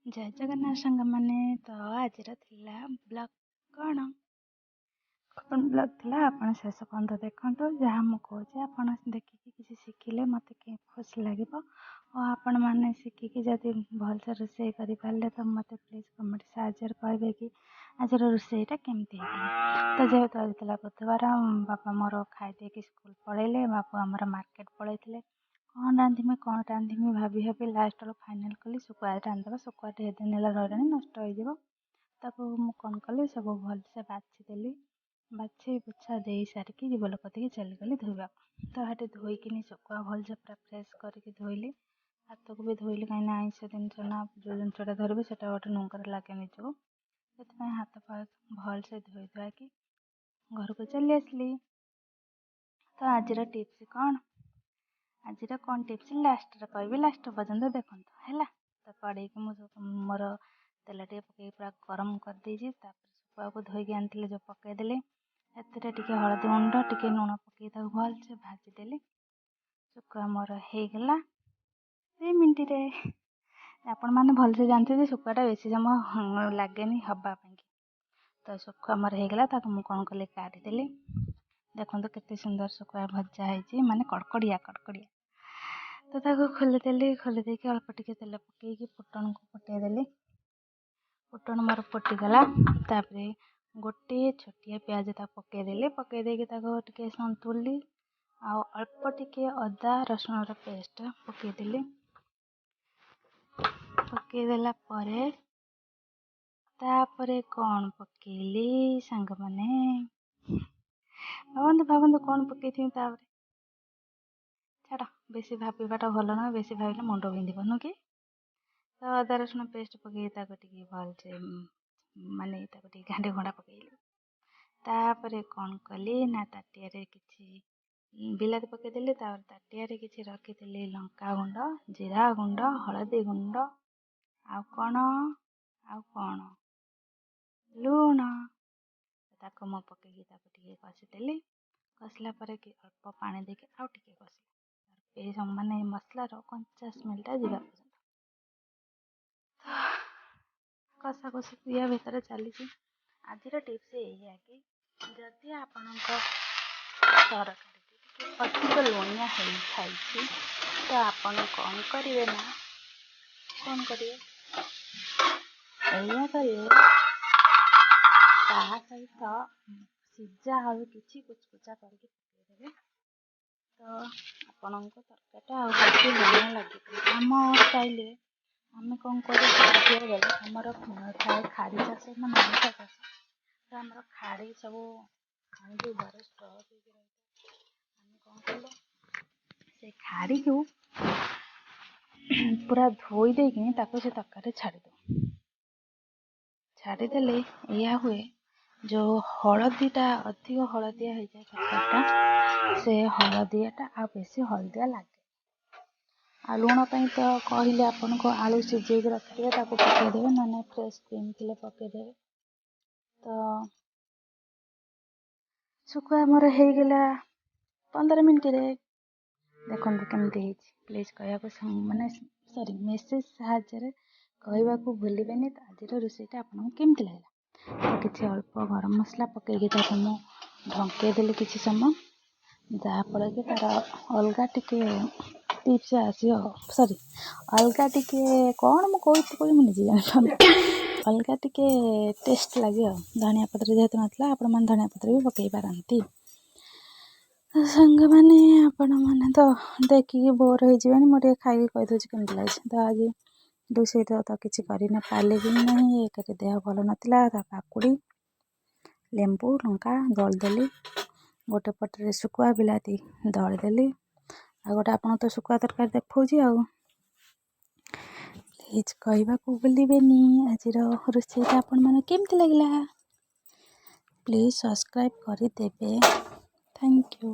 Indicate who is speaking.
Speaker 1: ଜୟ ଜଗନ୍ନାଥ ସାଙ୍ଗମାନେ। ତ ଆଜିର ଥିଲା ବ୍ଲଗ୍ କ'ଣ କ'ଣ ବ୍ଲଗ୍ ଥିଲା, ଆପଣ ଶେଷ ପର୍ଯ୍ୟନ୍ତ ଦେଖନ୍ତୁ। ଯାହା ମୁଁ କହୁଛି, ଆପଣ ଦେଖିକି କିଛି ଶିଖିଲେ ମୋତେ ଖୁସି ଲାଗିବ। ଓ ଆପଣମାନେ ଶିଖିକି ଯଦି ଭଲସେ ରୋଷେଇ କରିପାରିଲେ, ତ ମୋତେ ପ୍ଲିଜ୍ କମେଣ୍ଟ ସାହାଯ୍ୟରେ କହିବେ କି ଆଜିର ରୋଷେଇଟା କେମିତି ହେଇଥିଲା। ତ ଯେହେତୁ ଆଜି ଥିଲା ବୁଧବାର, ବାପା ମୋର ଖାଇଦେଇକି ସ୍କୁଲ ପଳେଇଲେ, ବାପୁ ଆମର ମାର୍କେଟ ପଳେଇଥିଲେ। କ'ଣ ରାନ୍ଧିମି, କ'ଣ ରାନ୍ଧିମି ଭାବି ଭାବି ଲାଷ୍ଟ ବେଳକୁ ଫାଇନାଲ୍ କଲି ଶୁଖୁଆ ରାନ୍ଧିଦେବା। ଶୁଖୁଆ ଢେର ଦିନ ହେଲା ରହିଲାଣି, ନଷ୍ଟ ହେଇଯିବ। ତାକୁ ମୁଁ କ'ଣ କଲି, ସବୁ ଭଲସେ ବାଛିଦେଲି। ବାଛି ବୁଛା ଦେଇ ସାରିକି ଜୀବଲ କତିକି ଚାଲିଗଲି ଧୋଇବାକୁ। ତ ସେଠି ଧୋଇକିନି ଶୁଖୁଆ ଭଲସେ ପୁରା ଫ୍ରେଶ୍ କରିକି ଧୋଇଲି, ହାତକୁ ବି ଧୋଇଲି, କାହିଁକିନା ଆଇଁଷ ଜିନିଷ ନା, ଯେଉଁ ଜିନିଷଟା ଧରିବେ ସେଇଟା ଗୋଟେ ନୁଙ୍ଗର ଲାଗେ ନିଜକୁ। ସେଥିପାଇଁ ହାତ ଭଲସେ ଧୋଇ ଧୁଆକି ଘରକୁ ଚାଲି ଆସିଲି। ତ ଆଜିର ଟିପ୍ସ କ'ଣ? ଆଜିର କ'ଣ ଟିପ୍ସ ଲାଷ୍ଟରେ କହିବି, ଲାଷ୍ଟ ପର୍ଯ୍ୟନ୍ତ ଦେଖନ୍ତୁ ହେଲା। ତ କଡ଼େଇକି ମୁଁ ମୋର ତେଲ ଟିକେ ପକେଇକି ପୁରା ଗରମ କରିଦେଇଛି। ତାପରେ ଶୁଖୁଆକୁ ଧୋଇକି ଆଣିଥିଲି ଯେଉଁ ପକାଇଦେଲି, ସେଥିରେ ଟିକେ ହଳଦୀ ଗୁଣ୍ଡ, ଟିକେ ଲୁଣ ପକେଇ ତାକୁ ଭଲସେ ଭାଜିଦେଲି। ଶୁଖୁଆ ମୋର ହେଇଗଲା 2 ମିନିଟ୍ରେ। ଆପଣମାନେ ଭଲସେ ଜାଣିଥିବେ ଯେ ଶୁଖୁଆଟା ବେଶୀ ସମୟ ଲାଗେନି ହେବା ପାଇଁକି। ତ ଶୁଖୁଆ ମୋର ହେଇଗଲା, ତାକୁ ମୁଁ କ'ଣ କଲି, କାଢ଼ିଦେଲି। ଦେଖନ୍ତୁ କେତେ ସୁନ୍ଦର ଶୁଖୁଆ ଭଜା ହେଇଛି, ମାନେ କଡ଼କଡ଼ିଆ କଡ଼କଡ଼ିଆ। ତ ତାକୁ ଖୋଲିଦେଲି, ଖୋଲି ଦେଇକି ଅଳ୍ପ ଟିକେ ତେଲ ପକେଇକି ଫୁଟଣକୁ ଫୁଟେଇଦେଲି। ଫୁଟଣ ମୋର ଫୁଟିଗଲା, ତାପରେ ଗୋଟିଏ ଛୋଟିଆ ପିଆଜ ତାକୁ ପକେଇଦେଲି। ପକେଇ ଦେଇକି ତାକୁ ଟିକେ ସନ୍ତୁଳିଲି, ଆଉ ଅଳ୍ପ ଟିକେ ଅଦା ରସୁଣର ପେଷ୍ଟ ପକେଇଦେଲି। ପକେଇଦେଲା ପରେ ତାପରେ କ'ଣ ପକେଇଲି ସାଙ୍ଗମାନେ? ଭାବନ୍ତୁ, ଭାବନ୍ତୁ, କ'ଣ ପକେଇଥିବି ତାପରେ? ଛାଡ଼, ବେଶୀ ଭାବିବାଟା ଭଲ ନୁହେଁ, ବେଶୀ ଭାବିଲେ ମୁଣ୍ଡ ବିନ୍ଧିବ, ନୁହେଁ କି? ତ ଅଦା ରସୁଣ ପେଷ୍ଟ ପକେଇ ତାକୁ ଟିକେ ଭଲସେ, ମାନେ ତାକୁ ଟିକେ ଘାଣ୍ଟି ଘୁଣ୍ଟା ପକେଇଲି। ତାପରେ କ'ଣ କଲି ନା ତାଟିଆରେ କିଛି ବିଲାତି ପକେଇଦେଲି। ତାପରେ ତାଟିଆରେ କିଛି ରଖିଥିଲି ଲଙ୍କା ଗୁଣ୍ଡ, ଜିରା ଗୁଣ୍ଡ, ହଳଦୀ ଗୁଣ୍ଡ, ଆଉ କ'ଣ, ଆଉ କ'ଣ, ଲୁଣ। ତାକୁ ମୁଁ ପକେଇକି ତାକୁ ଟିକେ କଷିଦେଲି। କଷିଲା ପରେ କି ଅଳ୍ପ ପାଣି ଦେଇକି ଆଉ ଟିକେ କଷିଲି, ଏ ମାନେ ମସଲାର କଞ୍ଚା ସ୍ମେଲଟା ଯିବା ପର୍ଯ୍ୟନ୍ତ। ତ କଷାକଷି ୟା ଭିତରେ ଚାଲିଛି। ଆଜିର ଟିପ୍ସ ଏଇଆ କି ଯଦି ଆପଣଙ୍କ ତରକାରୀଟି ଟିକେ ଅଧିକ ଲୁଣିଆ ହେଇଥାଇଛି, ତ ଆପଣ କ'ଣ କରିବେ ନା କ'ଣ କରିବେ, ଏଇଆ କରିବେ, ତା ସହିତ ସିଝା ଆଳୁ କିଛି କୁଚକୁଚା କରିକି ପକାଇଦେବେ, ତ ଆପଣଙ୍କ ତରକାରୀଟା ଆଉ ବେଶୀ ଲୁଣିଆ ଲାଗିବନି। ଆମ ଷ୍ଟାଇଲରେ ଆମେ କ'ଣ କରୁ ଗଲେ, ଆମର ଥାଏ ଖାଡ଼ି ଚାଷ ନା ମାଉସା ଚାଷ। ତ ଆମର ଖାଡ଼ି ସବୁ ଆଣିକି ଘରେ ଷ୍ଟକ୍ ହେଇକି ରହିଥାଏ। ଆମେ କ'ଣ କଲୁ, ସେ ଖାଡ଼ିକୁ ପୁରା ଧୋଇ ଦେଇକି ତାକୁ ସେ ତରକାରୀରେ ଛାଡ଼ିଦେଉ। ଛାଡ଼ିଦେଲେ ଏଇଆ ହୁଏ, ଯେଉଁ ହଳଦୀଟା ଅଧିକ ହଳଦିଆ ହେଇଯାଏ ତରକାରୀଟା, ସେ ହଳଦିଆଟା ଆଉ ବେଶୀ ହଳଦିଆ ଲାଗେ। ଆଉ ଲୁଣ ପାଇଁ ତ କହିଲେ ଆପଣଙ୍କୁ, ଆଳୁ ସିଝେଇକି ରଖିଥିବେ, ତାକୁ ପକାଇଦେବେ, ନହେଲେ ଫ୍ରେଶ୍ କ୍ରିମ୍ ଥିଲେ ପକାଇଦେବେ। ତ ଶୁଖୁଆ ଆମର ହେଇଗଲା 15 ମିନିଟ୍ରେ। ଦେଖନ୍ତୁ କେମିତି ହେଇଛି। ପ୍ଲିଜ୍ କହିବାକୁ, ମାନେ ସରି, ମେସେଜ୍ ସାହାଯ୍ୟରେ କହିବାକୁ ଭୁଲିବେନି ତ ଆଜିର ରୋଷେଇଟା ଆପଣଙ୍କୁ କେମିତି ଲାଗିଲା। ତ କିଛି ଅଳ୍ପ ଗରମ ମସଲା ପକାଇକି ତାକୁ ମୁଁ ଢଙ୍କେଇ ଦେଲି କିଛି ସମୟ, ଯାହାଫଳରେ କି ତା'ର ଅଲଗା ଟିକେ ଟିପ୍ସ ଆସିବ, ସରି, ଅଲଗା ଟିକେ କ'ଣ ମୁଁ କହୁଛି କହୁଛି ମୁଁ ନିଜେ ଜାଣିପାରୁନି, ଅଲଗା ଟିକେ ଟେଷ୍ଟ ଲାଗିବ। ଧନିଆ ପତ୍ର ଯେହେତୁ ନଥିଲା, ଆପଣମାନେ ଧନିଆ ପତ୍ର ବି ପକାଇ ପାରନ୍ତି। ସାଙ୍ଗମାନେ, ଆପଣମାନେ ତ ଦେଖିକି ବୋର୍ ହେଇଯିବେଣି, ମୁଁ ଟିକେ ଖାଇକି କହିଦେଉଛି କେମିତି ଲାଗୁଛି। ତ ଆଜି ରୋଷେଇ ତ କିଛି କରି ପାରିଲି ନାହିଁ, ଏକରେ ଦେହ ଭଲ ନଥିଲା। ତା କାକୁଡ଼ି, ଲେମ୍ବୁ, ଲଙ୍କା ଦଳିଦେଲି। ଗୋଟେ ପଟରେ ଶୁଖୁଆ ବିଲାତି ଦଳିଦେଲି, ଆଉ ଗୋଟେ ଆପଣଙ୍କୁ ତ ଶୁଖୁଆ ତରକାରୀ ଦେଖାଉଛି। ଆଉ ପ୍ଲିଜ୍ କହିବାକୁ ଭୁଲିବେନି ଆଜିର ରୋଷେଇଟା ଆପଣମାନଙ୍କୁ କେମିତି ଲାଗିଲା। ପ୍ଲିଜ୍ ସବସ୍କ୍ରାଇବ୍ କରିଦେବେ। Thank you.